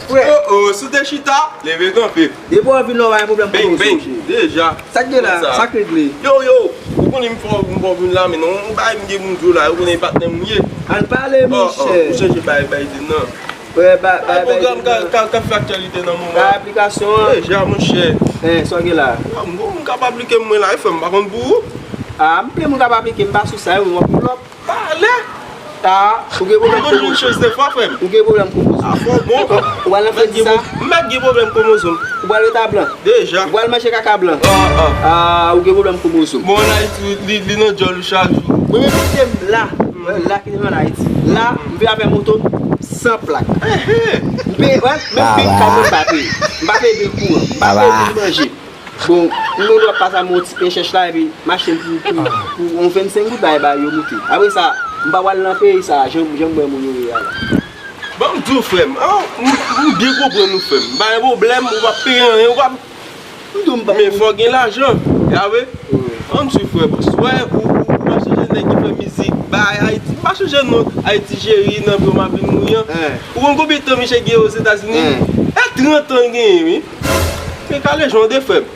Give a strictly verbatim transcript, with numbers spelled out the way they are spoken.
Frè. Oh, oh, si w te chita, leve kanpe. Depi w vin la, w pa gen pwoblèm pou mwen, monchè. Bang, bang, deja. Sa k gen la? Sa k regle? Yo, yo, ou konnen m fò, m fò vin la, men non, ou bay m gen moun di w la, ou konnen patnè m ye. Ann pale, monchè. Oh, oh, ou chanje bay, bay di nan. Wè, bay, bay, bay pwogram ka, ka, ka fè aktyalite nan moman. Bay aplikasyon an. Deja, monchè. Eh, sa w gen la? Ah, m gon moun k ap aplike m mwen la, e frè m pa konn pou ou. Ah, m plen moun k ap aplike m, pa sou sa, yo, m ap pull up. Pale! Ah, ou gen pwoblèm komoson. Ou gen pwoblèm komoson. Ah, fò bon. Ou pral nan fèt sa? M mèt gen pwoblèm komoson. Ou pral ret a blan? Deja. Ou pral manje kaka blan? Ah, ah. Ah, ou gen pwoblèm komoson. Bon, ann Ayiti, li, li nan djòl ou chak jou. Mwen menm kite m la. Mwen la kite m ann Ayiti. La, m vin avè moto m san plak. M peye, wè, menm bil kay mwen m pa peye. M pa peye bil kouran. M pa peye bil manje. Bon, m gen dwa pase a m yon ti pen chèch la, epi m achte m pou, pou, pou yon vennsenk goud, bay, bay, yo moute. Apre sa, m pa pral nan peyi sa, jan, jan m wè moun yo ye a la. Ban m di w, frè m, an, m, m byen konprann ou, frè m. M pa gen pwoblèm, ou p ap peye anyen, ou p ap, m di w m p ap. Men fò gen lajan, ya vre? An m di w, frè m, swè ou, ou, ou p ap sonje nèg ki fè mizik, bay, Ayiti, m pa sonje non, Ayiti Cheri, nan vyo m ap vin mouri an. Ou konn konbyen tan misye gen Ozetazini? E trant an l genyen, wi. Men kale jan w de, frè m.